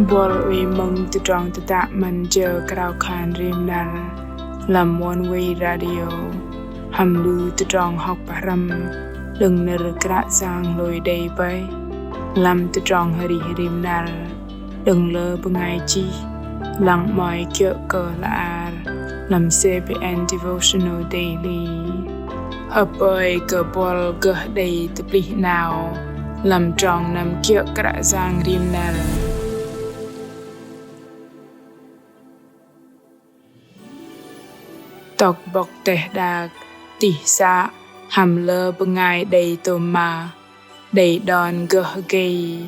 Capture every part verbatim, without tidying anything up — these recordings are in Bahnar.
Buăl oei mơ̆ng tơdrong tơdă 'Măn Jơ Krao Khan Rim Năr lăm One Way Radio hăm lu tơdrong hŏk pơhrăm đơ̆ng nơ̆r Kră Yang hlôi đei bơih lăm tơdrong arih rim năr đơ̆ng lơ bơngai chih lăng 'mơ̆i kiơ̆ kơ hla ar lăm C B N Devotional Daily. Hơpơi kơ buăl gơh đei tơplih 'nao lăm trong năm kiơ̆ Kră Yang rim năr. Tŏk bŏk teh đak, tih să hăm lơ bơngai đei tôm mă, đei đon gơh gei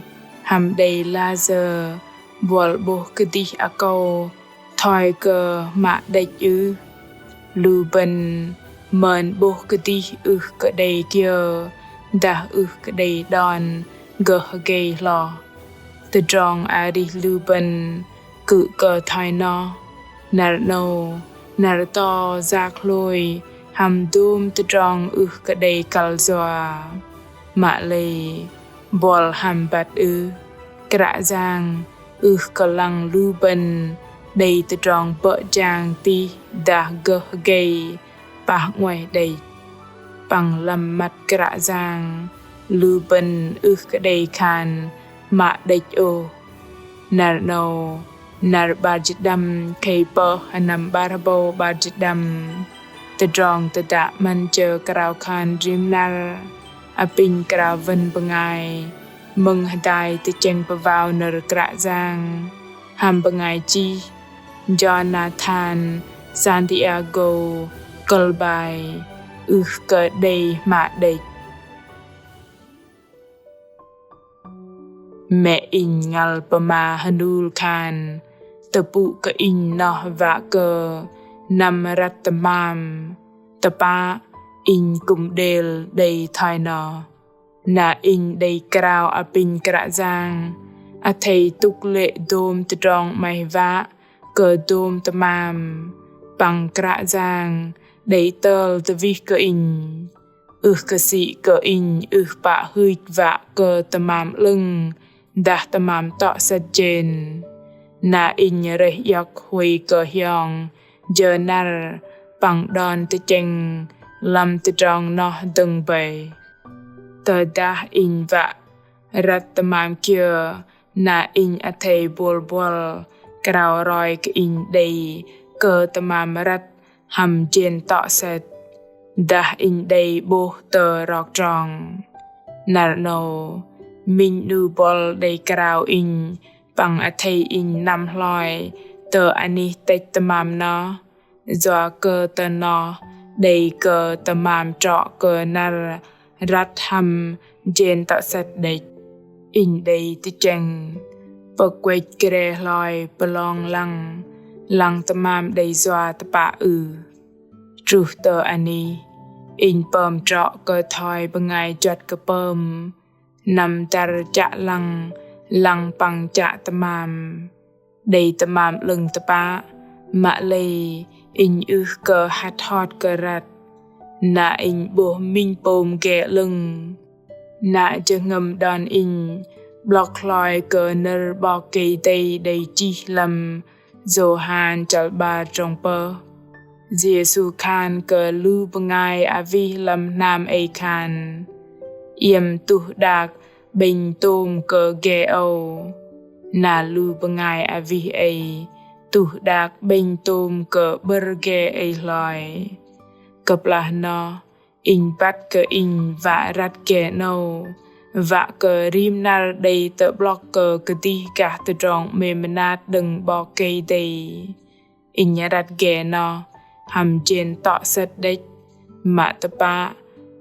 hăm đei layơ, buăl 'bôh kơdih akâu thoi kơ mă đĕch ưh? Lu bơ̆n mơn 'bôh kơdih ưh kơ đei kiơ dah ưh kơ đei đon gơh gei hloh. Tơdrong arih lu bơ̆n kư̆ kơ thoi noh, năr 'nâu năr to yak hlôi hăm dôm tơdrong ưh kơ đei kăl yua. Mă lei buăl hăm băt ưh? Kră Yang ưh kơ lăng lu bơ̆n đei tơdrong bơ̆ jang tih dah gơh gei pah 'nguaih đĕch. Păng lăm măt Kră Yang, lu bơ̆n ưh kơ đei khan mă đĕch ôh. Năr 'nâu, năr 'bar jĭt đăm khei pơh sơnăm 'bar hơbâu 'bar jĭt đăm, tơdrong tơdă 'Măn Jơ Krao Khan Rim Năr apinh krao wơ̆n bơngai mơ̆ng hơdai tơchĕng pơwao nơ̆r Kră Yang hăm bơngai chih Jonathan Santiago, kơ̆l bai Ưh kơ đei hmă đĕch. Mĕ inh ngăl pơma hơnul khan tơpŭ kơ inh noh wă kơ năm răt tơmam. Tơpă inh kư̆m đêl đei thoi noh. Na inh đei krao apinh Kră Yang athei tŭk lê̆ dôm tơdrong 'maih wă kơ dôm tơmam. Păng Kră Yang đei tơl tơwih kơ inh. Ưh kơ sĭ kơ inh ưh pă hưch wă kơ tơmam 'lơ̆ng dah tơmam tŏ sĕt jên. Na inh rơih iŏk huay kơ hiong jơ năr păng đon tơchĕng lăm tơdrong noh dơ̆ng bơih. Tơdah inh wă răt tơmam kiơ, na inh athei bôl buăl krao roi kơ inh đei kơ tơmam răt hăm jên tŏ sĕt dah inh đei 'bôh tơ rok trong. Năr 'nâu, minh 'nu buăl đei krao inh păng athei inh năm hloi tơ anih tĕch tơmam noh. Yua kơ tơ noh đei kơ tơmam trŏ kơ năr răt hăm jên tŏ sĕt đĕch. Inh đei tơchĕng pơkuĕch gre hloi pơlong lăng, lăng tơmam đei yua tơpă ưh. Truh tơ anih, inh pơm trŏ kơ thoi bơngai juăt kơ pơm, năm dăr chă lăng, lăng păng chă tơmam. Đei tơmam 'lơ̆ng tơpă, mă lei inh ưh kơ hăt hot kơ răt. Na inh 'bôh minh pôm ge 'lơ̆ng. Na jơhngơ̆m đon inh 'blŏk hloi kơ nơ̆r 'Bok Kei-Dei đei chih lăm Yôhan chăl 'bar trong pơh. Yêsu khan kơ lu bơngai awih lăm hnam ei khan: Iĕm tuh đak 'bĕnh tôm kơ ge âu. Na lu bơngai awih ei tuh đak 'bĕnh tôm kơ 'bơ̆r ge ei hloi. Kơplah noh, inh băt kơ inh wă răt ge 'nâu, wă kơ rim năr đei tơ'blŏk kơ kơdih gah tơdrong 'mêm mơnat đơ̆ng 'Bok Kei-Dei. Inh răt ge noh hăm jên tŏ sĕt đĕch, mă tơpă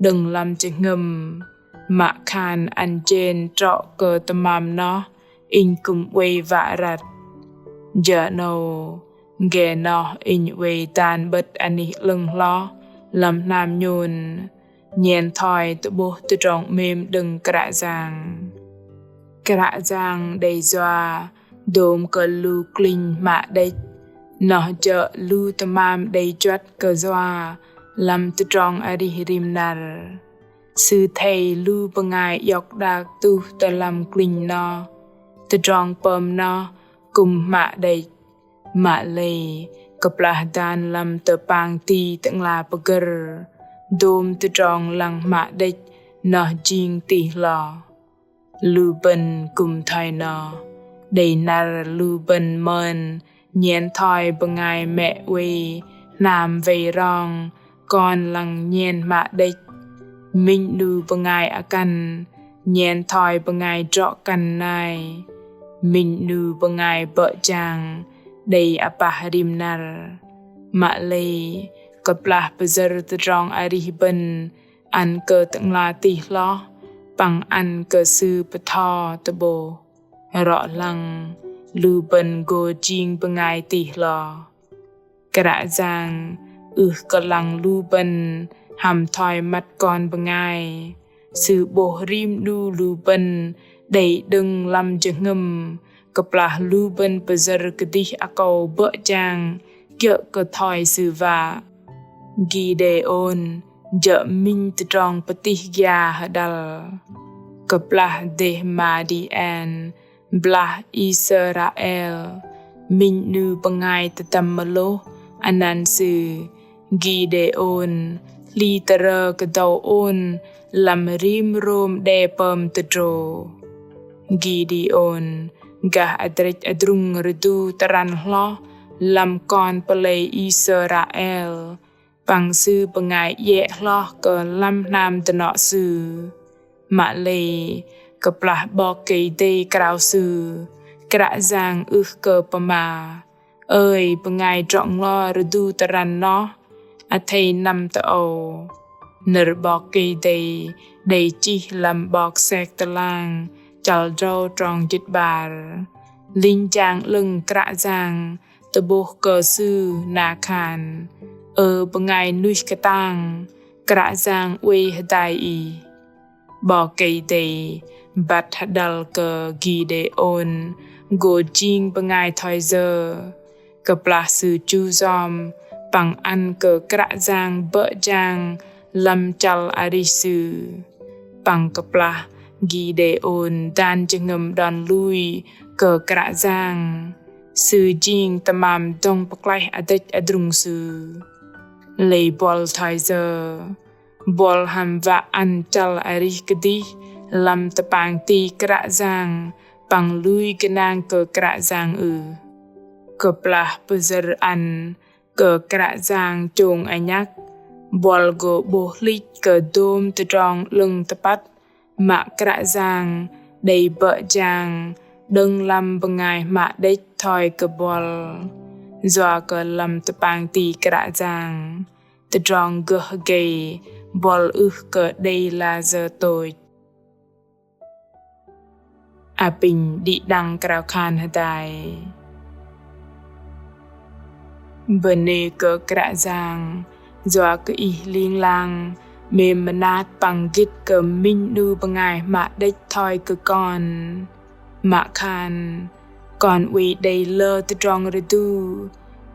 đơ̆ng lăm jơhngơ̆m, mă khan ăn jên trŏ kơ tơmam noh, inh kư̆m oei wă răt. Jơ 'nâu, ge noh inh oei dan 'bơ̆t anih 'lơ̆ng hloh lăm hnam nhôn, nhen thoi tơ'bôh tơdrong 'mêm đơ̆ng Kră Yang. Kră Yang đei yua dôm kơ lu kling hmă đĕch, noh jơ̆ lu tơmam đei juăt kơ yua lăm tơdrong arih rim năr. Sư athei lu bơngai iŏk đak tuh tơ lăm kling noh. Tơdrong pơm noh kư̆m hmă đĕch. Mă lei kơplah dan lăm tơpang ti Tơ'ngla pơgơ̆r, dôm tơdrong lăng hmă đĕch noh jing tih hloh. Lu bơ̆n kư̆m thoi noh, đei năr lu bơ̆n mơn nhen thoi bơngai mĕ oei hnam wei rong kon lăng nhen hmă đĕch. Minh 'nu bơngai akăn nhen thoi bơngai drŏ kăn nai. Minh 'nu bơngai bơ̆ jang đei apah rim năr. Mă lei kơplah pơyơ̆r tơdrong arih bơ̆n ăn kơ Tơ'ngla tih hloh păng ăn kơ Sư pơtho tơ'bôh, rŏ lăng lu bơ̆n gô jing bơngai tih hloh. Kră Yang ưh kơ lăng lu bơ̆n hăm thoi măt kon bơngai. Sư 'bôh rim 'nu lu bơ̆n đei đơ̆ng lăm jơhngơ̆m, kơplah lu bơ̆n pơyơ̆r kơdih akâu bơ̆ jang kiơ̆ kơ thoi Sư wă. Gidêôn jơ̆ minh tơdrong pơtih gia hơđăl. Kơplah dêh Madian blah Israel, minh 'nu bơngai tơdăm mơlôh anăn sư Gidêôn hli tơrơ kơdâu ôn lăm rim rôm đe pơm tơdrô. Gidêôn gah adrĕch adrung rơdu tơrăn hloh lăm kon pơlei Israel, păng sư bơngai iĕ hloh kơ lăm hnam dơnŏ sư. Mă lei kơplah 'Bok Kei-Dei krao sư, Kră Yang ưh kơ pơma: Ơi bơngai drŏ nglo rơdu tơrăn noh, athei năm tơ âu. Nơ̆r 'Bok Kei-Dei đei chih lăm 'bok sek tơlang chăl drâu trong jĭt 'bar. Linh jang 'lơ̆ng Kră Yang tơ'bôh kơ sư na khan: Ơ bơngai nuih kơtang, Kră Yang oei hơdai ih. 'Bok Kei-Dei băt hơđăl kơ Gidêôn gô jing bơngai thoi yơ? Kơplah sư chu yom păng ăn kơ Kră Yang bơ̆ jang lăm chăl arih sư. Păng kơplah Gidêôn dan jơhngơ̆m đon lui kơ Kră Yang, sư jing tơmam dŏng pơklaih adrĕch adrung sư. Lei buăl thoi yơ? Buăl hăm wă ăn chăl arih kơdih lăm tơpang ti Kră Yang păng lui gơnang kơ Kră Yang ưh? Kơplah pơyơ̆r ăn kơ Kră Yang chông anhăk, buăl gô 'bôh hlĭch kơ dôm tơdrong 'lơ̆ng tơpăt mă Kră Yang đei bơ̆ jang đơ̆ng lăm bơngai hmă đĕch thoi kơ buăl. Yua kơ lăm tơpang ti Kră Yang, tơdrong gơh gei buăl ưh kơ đei layơ tôch. Apinh đĭ đăng krao khan hơdai. Bơnê kơ Kră Yang, yua kơ Ih ling lang 'mêm mơnat păng gĭt kơ minh 'nu bơngai hmă đĕch thoi kơ kon. Mă khan kon oei đei lơ tơdrong rơdu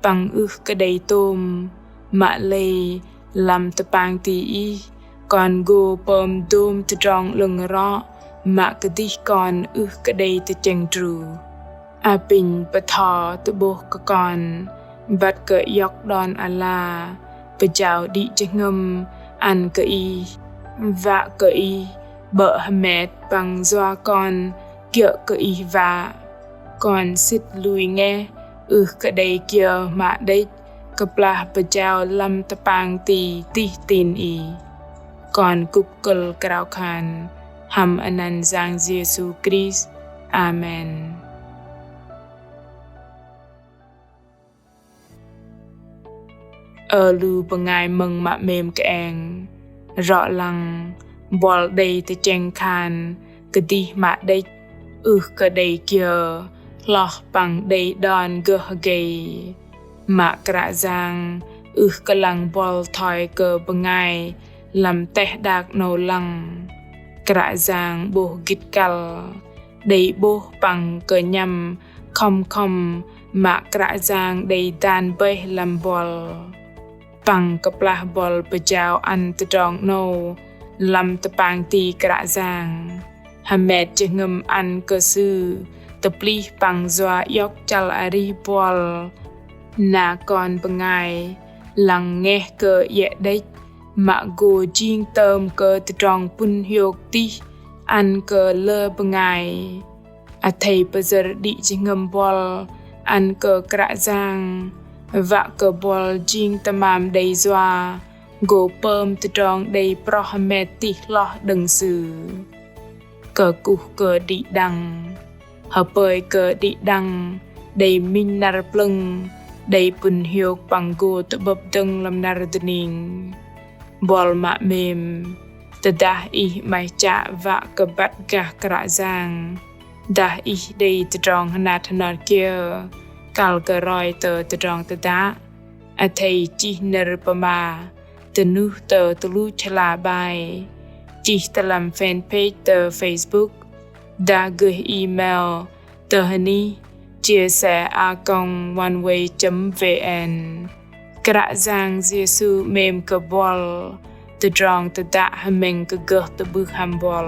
păng ưh kơ đei tôm, mă lei lăm tơpang ti Ih kon gô pơm dôm tơdrong 'lơ̆ng rŏ mă kơdih kon ưh kơ đei tơchĕng truh. Apinh pơtho tơ'bôh kơ kon băt kơ iŏk đon ala pơjao đĭ jơhngơ̆m ăn kơ Ih, wă kơ Ih 'bơ̆ hơmet păng yua kon kiơ̆ kơ Ih wă. Kon sĭt lui ngeh ưh kơ đei kiơ hmă đĕch kơplah pơjao lăm tơpang ti tih tin Ih. Kon kŭp kơ̆l krao khan hăm anăn Yang Yêsu Krist. Amen. Ơ lu bơngai mơ̆ng mă 'mêm kơeng, rŏ lăng buăl đei tơchĕng khan kơdih hmă đĕch ưh kơ đei kiơ hloh păng đei đon gơh gei. Mă Kră Yang ưh kơ lăng buăl thoi kơ bơngai lăm teh đak 'nâu lăng. Kră Yang 'bôh gĭt kăl, đei 'bôh păng kơnhăm khŏm khŏm mă Kră Yang đei dan bơih lăm buăl. Păng kơplah buăl pơjao ăn tơdrong 'nâu lăm tơpang ti Kră Yang, hơmet jơhngơ̆m ăn kơ Sư tơplih păng yua iŏk chăl arih buăl na kon bơngai lăng ngeh kơ iĕ đĕch, mă gô jing tơm kơ tơdrong pŭn hiôk tih ăn kơ lơ bơngai. Athei pơyơ̆r đĭ jơhngơ̆m buăl ăn kơ Kră Yang, wă kơ buăl jing tơmam đei yua gô pơm tơdrong đei proh hơmet tih hloh đơ̆ng Sư. Kơkuh kơ đĭ đăng. Hơpơi kơ đĭ đăng đei minh năr plơ̆ng, đei pŭn hiôk păng gô tơ'bơ̆p dơ̆ng lăm năr dơning. Buăl mă 'mêm, tơdah ih 'maih chă wă kơ băt gah Kră Yang, dah ih đei tơdrong hơnat hơnot kiơ kăl kơ roi tơ tơdrong tơdă, athei chih nơ̆r pơma tơnuh tơ tơluch hla bơar, chih tơ lăm fanpage tơ Facebook, dah gơih email tơ hơnih chia sẻ a còng oneway chấm vn. Kră Yang Yêsu 'mêm kơ buăl. Tơdrong tơdă hơmĕng kơ gơh tơ'bưh hăm buăl.